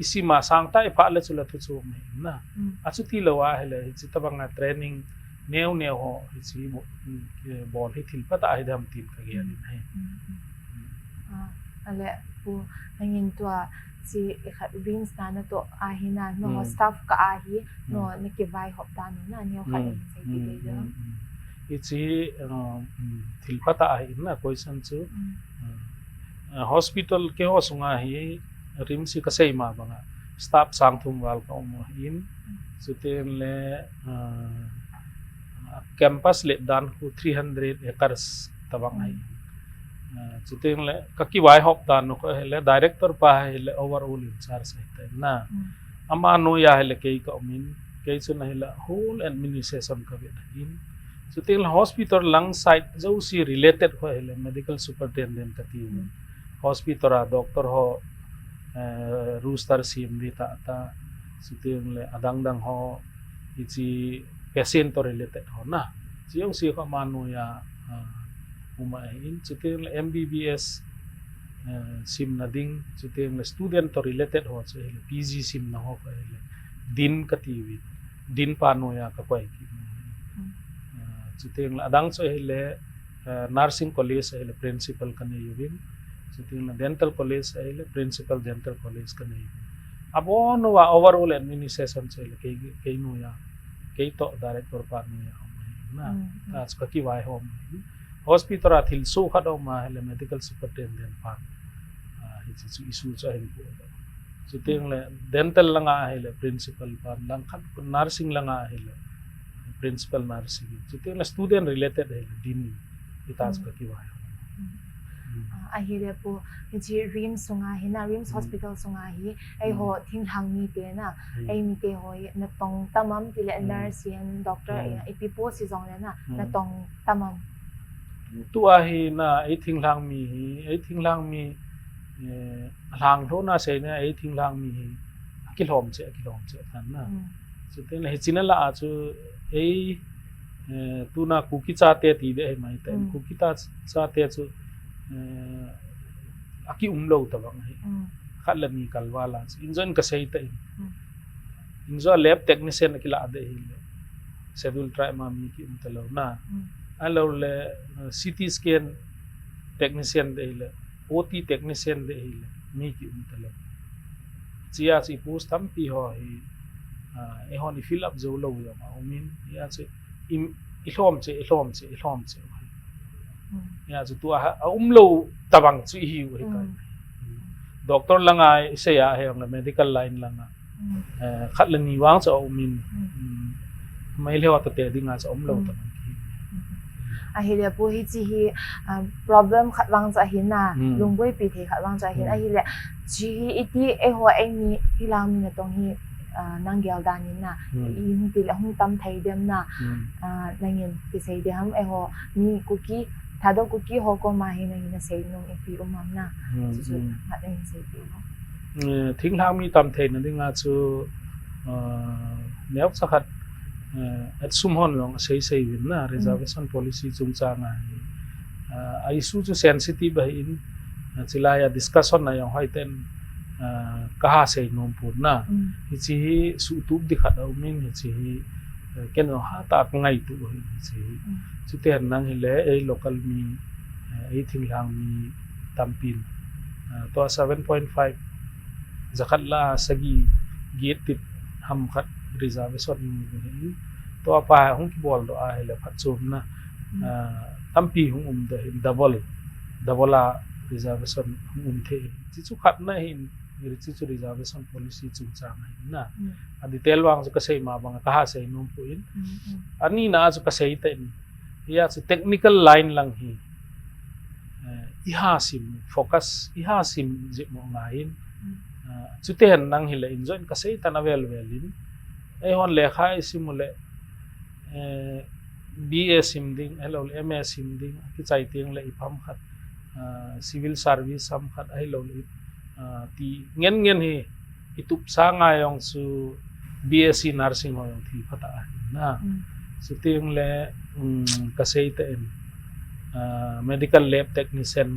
isim a sangtah iphah le chule thu chu um ahi na. Mm. Achuti lou ahile hichi tabang a training neo neo ho hichi bo-, mm, eh, bol hi thil phatah ahi dam tin kagel in ahi. Mm, mm. Ah, ale Pu, nangin tua chi khat RIMS na natoh ahi na, no, mm, staff kah ahi, no, mm, nakivaihop dan u na, neo khat, mm, in seipeh, mm, thei dam? Mm, mm. Hichi, uh, mm, thil phatah ahi na question chu. Mm. Uh, uh, hospital keiho sunga hi RIMS hi kasei ma banga staff sang thum val ka um u ahin. Mm. Chuteng le, uh, campus let dan khu three hundred acres tabang ahi. Mm. Ah, chuteng le kakivaihop dan u khu ahile director pa ahile overall in charge ahi tai na. Mm. Ama noiya ahile kei ka um in, kei chun ahile whole administration kavet ahin. Chuteng le hospital lang side jouse related khu ahile medical superintendent kati u. Mm. Hospital a doctor ho, eh, roster sem ding tah tah. Chuteng le adang dang ho, hichi patient to related ho na. Hichi jouse khu ama noiya, ah, um ahin, chuteng le M B B S, eh, simna ding, chuteng le student to related ho chu ahile, P G simna ho khu ahile, Dean kati uvin, Dean pa noiya kakoi kit u ahi. Hmm. Eh, chuteng le adang chu ahile, eh, nursing college ahile principal kanei uvin, chuteng le dental college ahile principal dental college kanei uvin. Abon uva overall administration chu ahile kei, kei noiya, kei toh director pa noiya um ahi na. Hmm, hmm. Tua chu kakivaihom ahi. Hospital a thilsoh khat aum ahile medical superintendent pan, ah, hichi chu issue chu ahin pu. Chuteng le dental langa ahile principal pan, langkhat nursing langa ahile principal nursing. Chuteng le student related ahile dean. Hita chu, mm, kakivaihom. Mm. Mm. Ah, ahile Pu, hichi RIMS sunga hi na, RIMS, mm, hospital sunga hi, eiho, mm, thinglhang mite na, mm, ei mite ho hi natong tam am, tile, mm, nurse in, doctor in, mm, ipi post hijongle na, mm, natong tam am? Tua hi na, ei thinglhang mi hi, ei thinglhang mi, eh, lhanglhona seina, ei thinglhang mi hi, akilhom cheh, akilhom cheh tan na. Mm. Chuteng le hichi na lah a chu, ei, eh, tuna Kuki chate ti ding ahi mai ta in, mm, Kuki ta chate chu, eh, akium lou tabang ahi. Mm. Khat le ni kalval a chu. Injo in kasei ta in. Mm. Injo a lab technician akilah ding ahile, schedule tribe ma mi kium talou na. Mm. Ahilou le, eh, C T scan technician ding ahile, O T technician ding ahile, mi kium talou. Hichia chu i post tampi ho hi, ah, eihon i fill up jou lou jong aum in, hia chu i, ilhom cheh, ilhom cheh, ilhom cheh u ahi. Mm. Hia chu tua ha, aum lou tabang chu ihiu ahi tai. Mm. Doctor langa isei a hijongle medical line langa, mm, eh, khat le ni vang chu aum in, mm, mm, mai lheo tate dinga chu aum lou, mm, tabang hi. Mm. Ahile Pu, hichi hi, ah, problem khat vang chu ahi na, mm, lungboipi thei khat vang chu ahi na, mm, ahile chi hi iti eiho eini thinglhang mi natong hi, ah, nang gel dan in na, mm, i hung ti le hung tam thei dem na, mm, ah, nangin ti sei ding ham, eiho mi Kuki, Thadou Kuki ho koma hi nangin nasei nom ipi um am na, mm, chuchu, mm, khat nangin seipeh u. Eh, thinglhang mi tam theina dinga chu, ah, neocha khat, eh, ATSUM hon jong asei sei uvin na, mm, reservation policy chungchang a hi, ah, a issue chu sensitive ahi in, ah, chulai a discussion a jong hoiten, ah, kaha sei nom pon na. Mm. Hichi hi suhtup ding khat aum in, hichi hi Eh, ken jong hatah a ka ngaito u ahi, hiche hi. Mm. Chuteng nang hile, ei local mi, eh, ei thinglhang mi tampin, eh, tua seven point five, jakhat lah a sagi, get tip ham khat reservation imu u ahin. Tua pa hung kibol doh ahile phatchomna, mm, eh, tampi hung um doh ahin, double, double a reservation hung um thei ahin. Hichu khatna ahin, hichu chu reservation policy chungchang ahin na. Mm. A detail vang chu ka sei ma bang a ka ha sei nom poi. Mm, mm. Anina chu ka sei tan. Hia chu technical line lang hi, eh, i ha sim, focus, i ha sim jep mo ngai in. Mm. Eh, chuteng nang hile in join ka sei tan avel vel in. Eihon lekha i sim u le, eh, B A sim ding, ahilou le M A sim ding, kichai teng le ipi ham khat, ah, civil service ham khat, ahilou le, ah, ti ngen ngen hi, i tup sanga jong chu B S C nursing ho jong thi phatah ahin na. Mm. Chuteng le, um, ka sei tan, ah, medical lab technician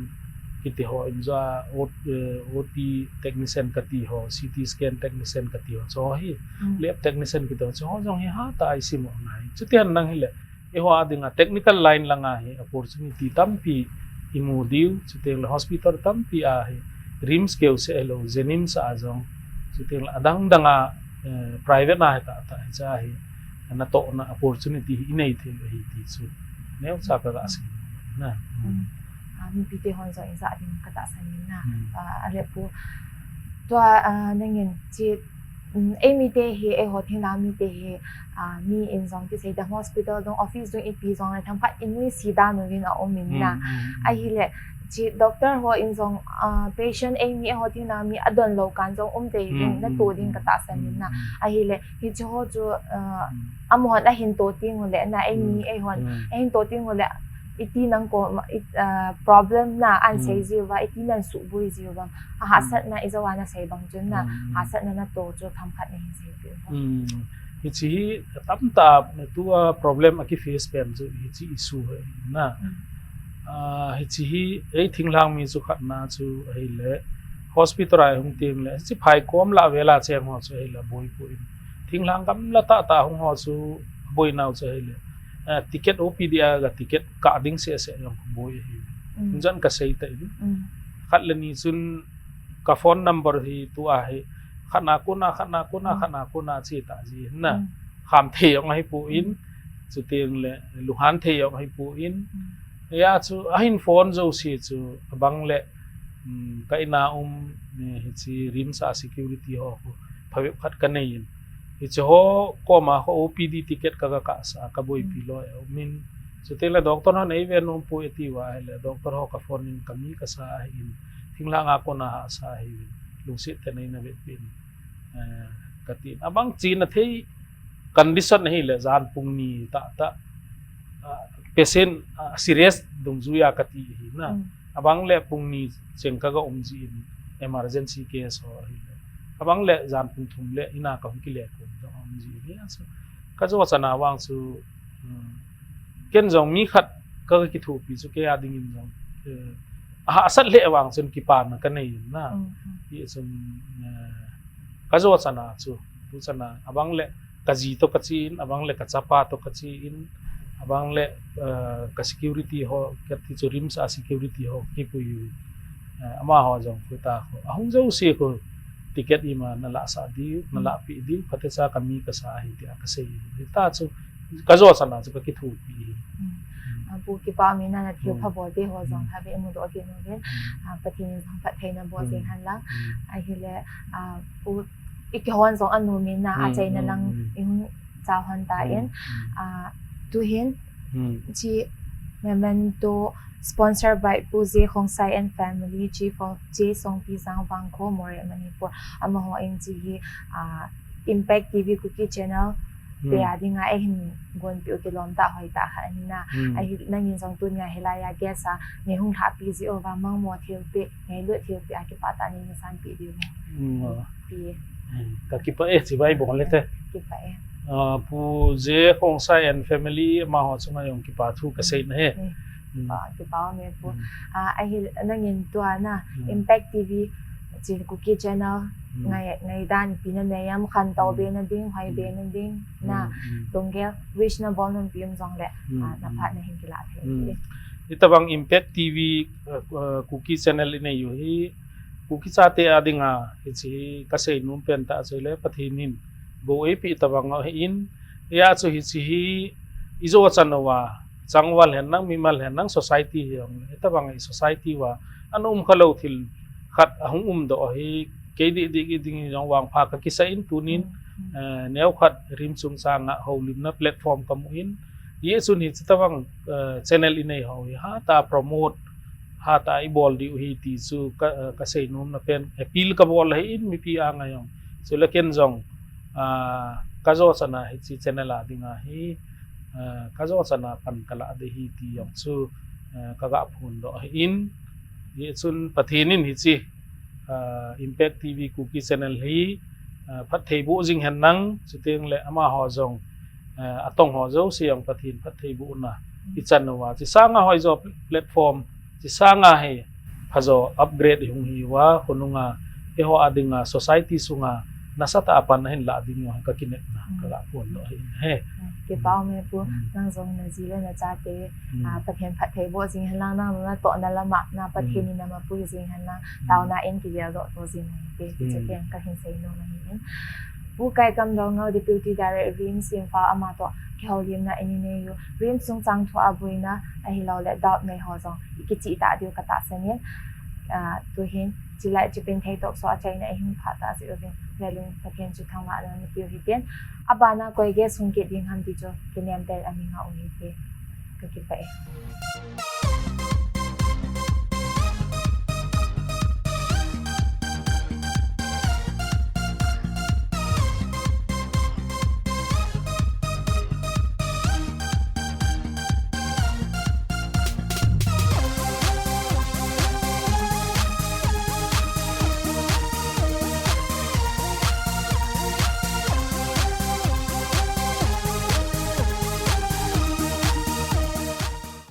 kiti ho in jong, O-, eh, O T technician kati ho, C T scan technician kati ho, chu hi, mm, lab technician kiti ho, chu ho jong hi hatah a i sim u angai. Chuteng nang hile, eiho a dinga technical line langa hi opportunity tampi i mu diu, chuteng le hospital tampi a hi, RIMS keu seh hilou, JNIMS a jong, chuteng le adang dang a, eh, private a hi tah tah hiche a hi, natohna opportunity hi i nei thei u ahi ti chu neocha ka ga sei na. Mm. Ah, mipi te hon jong i ja ding ka tahsan in na. Mm. Ah, ale pu, tua, ah, nangin chi, mm, ei mite hi, eiho thinglhang mite hi, ah, mi in jong kisei dam, hospital dung, office dung ipi jong le themkhat i nuisat dan uvin a um in na. Mm, mm, mm. Ahile, chi doctor ho in jong, ah, patient ei mi, eiho thinglhang mi adon lou kan jong um tei ding, mm, natoh ding ka tahsan in na. Mm, mm. Ahile, hiche ho chu, ah, mm, amahon ahin toh teng u le na, ei mi, mm, eihon, mm, ahin toh teng u le, iti nang ko, i, ah, problem na, an sei, mm, jiu va, iti nan suboi jiu va. A hahsatna, mm, i jo a na sei bang chun na, mm, mm, hahsatna natoh chu themkhat nahin sei diu va. Mm. Hiche hi tamtah tua problem a ki face pen chu hiche issue hi na. Mm. Ah, hiche hi ei thinglhang mi chu khatna chu ahile hospital a hung teng le, hiche phai kom lah vel a cheng ho chu ahile boi poi. Thinglhang gamla tah tah hung ho chu boi nau chu ahile, ah, ticket O P D a ga ticket kah ding seh seh jong boi ahi. Mm. Jan ka sei tan. Mm. Khat le ni chun ka phone number hi tua hi, khatna kona, khatna kona, mm, khatna kona che ta ji na. Mm. Kham thei jong ahi poi. Mm. Chuteng le, lunghan thei jong ahi poi. Mm. Hia chu, ahin phone jouse chu, abang le, mm, ka in a um, eh, hiche RIMS a security ho, phabep khat ka nei in. Hiche ho koma ho O P D ticket ka, ka kah sa, ka boipi, mm, loi a um in. Chuteng le doctor hon ei ve nom poi ati uva ahile, doctor ho ka phone in ka mi ka sa ahin. Thinglhang a kona hahsa ahin. Lungset tah in nei na vetpi in, eh, ka tin. Abang chena thei condition ahile, jan pung ni tah tah, ah, patient, ah, serious dungjui a ka ti ahi na. Mm. Abang le pung ni cheng ka ga um ji in emergency case ho ahile. Abang le jan pung thum le in a ka hung kile kum jong um ji ahi. So, ka jo chan a vang chu, mm, ken jong mi khat ka, ka kithopi chu kei a ding in jong, eh, ahahsat le vang chun kipana ka nei in na. Mm, mm. Hichun, eh, ka jo chan a chu, tu chan a, abang le ka ji toh ka che in, abang le ka chapa toh ka che in, abang le, eh, ka security ho, ka ti chu RIMS a security ho, kipui u. Eh, amaho jong khu ta khu. Ahung jouse khu ticket ima na lahsah diu, na, mm, lahpeh diu, phatecha ka mi ka sa ahi tia ka sei. Hita chu, ka jo chan a chu ka kithopi. Mm. Mm. Ah, Pu, kipa um in na, na thil, mm, pha bol te ho jong, mm, ha ve mu doh kit uvin. Mm. Ah, Pathen in jong phattheina bol, mm, jing hen lang. Mm. Ahile, ah, Pu, i kihon jong anom in na, mm, achaina, mm, lang, mm, i hung cha hon ta, mm, in. Mm. Ah, tu hin, mm, chi memento sponsor by Pu J Khongsai and family, Chief of J Songpi Jang, Vangkho, Moreh, Manipur. Amaho in chi hi, ah, Impact T V Kuki channel, hmm, te a dinga eihin gonpeh u kilom tah hoi tah khat ahi na. Hmm. Ahi, nangin jong tunia hilai a guest a nei hung lhahpi jeh uva mangmo thilpeh, ngailut thilpeh a kipah tah a nei na sanpeh diu ahi. Hmm. Pi. Hmm. Ka kipah e, chibai bol le te. Kipah e. Ah, Pu J Khongsai and family, amaho chunga jong kipa thu ka, hmm, sei na e. Hmm. Hmm. Kipa, kipa um e Pu. Hmm. Ah, ahi, nangin tua na, hmm, Impact T V Chin Kuki Channel ngai, ngaidan ipi nanei am, khantou be nading, hoi be nading, na, lunggel, wish nabol nom pi um jongle, ah, naphat nahin kilah thei hi. Hitobang Impact T V, uh, uh, Kuki Channel inei u hi, Kuki chate a dinga, hiche hi kasei nom pen tah chu le Pathen in bou eipeh tobang ahin, hia chu hiche hi ijo chan uva, changval hen lang, mimal hen lang, society hi jong, hitobang i society uva ana um khalou thil khat ahung umdoh ahi, kei dih dih ding jong vangpha kakisah in tunin, eh, neokhat rim chungchang a houlimna platform kamu in, hijeh chun hiche tobang, eh, channel inei ho hi hatah a promote, hatah a ibol diu ahi ti chu ka, eh, kasei nomna pen, appeal kabol ahin mipi anga jong. Chule ken jong, ah, kajo chan a hiche channel a dinga hi, ah, kajo chan a pan kalah ding ahi ti jong chu, ah, kaga phondoh ahin, hijeh chun Pathen in hiche, ah, Impact T V Kuki Channel hi, ah, phattheiboh jing hen lang, chuteng le amaho jong, ah, atong ho jouse jong Pathen phattheibohna ichan uva, hiche sanga hoijo platform, hiche sanga hi phajo upgrade ihung hi uva, khonunga, eiho a dinga, society sunga, nasatah a pan ahin lah ding jong hi kakinepna, kaga phondoh ahi. Kipa ume Pu, nang jong naji le nachate, ah, Pathen phattheiboh jing hen lang, nang natohna lama, na Pathen in namapui jing hen lang, taona in kigeldoh to jing hen te, ti chu ken kahin sei nom ahin. Pu Kaikam Doungel, Deputy Director, RIMS Imphal, amatoh kihoulimna inei u, RIMS chungchang thu a boina ahilouleh doubt nei ho jong ikichih tah diu katahsan in, ah, tuhin, chulai Chipinthei Talk Show achaina ihin phah tah jeh uvin, velin Pathen chu thangvahna napeu hitin, abana koi guest hung kit ding ham ti chu kinem tel a ningah u hite, kakipah e.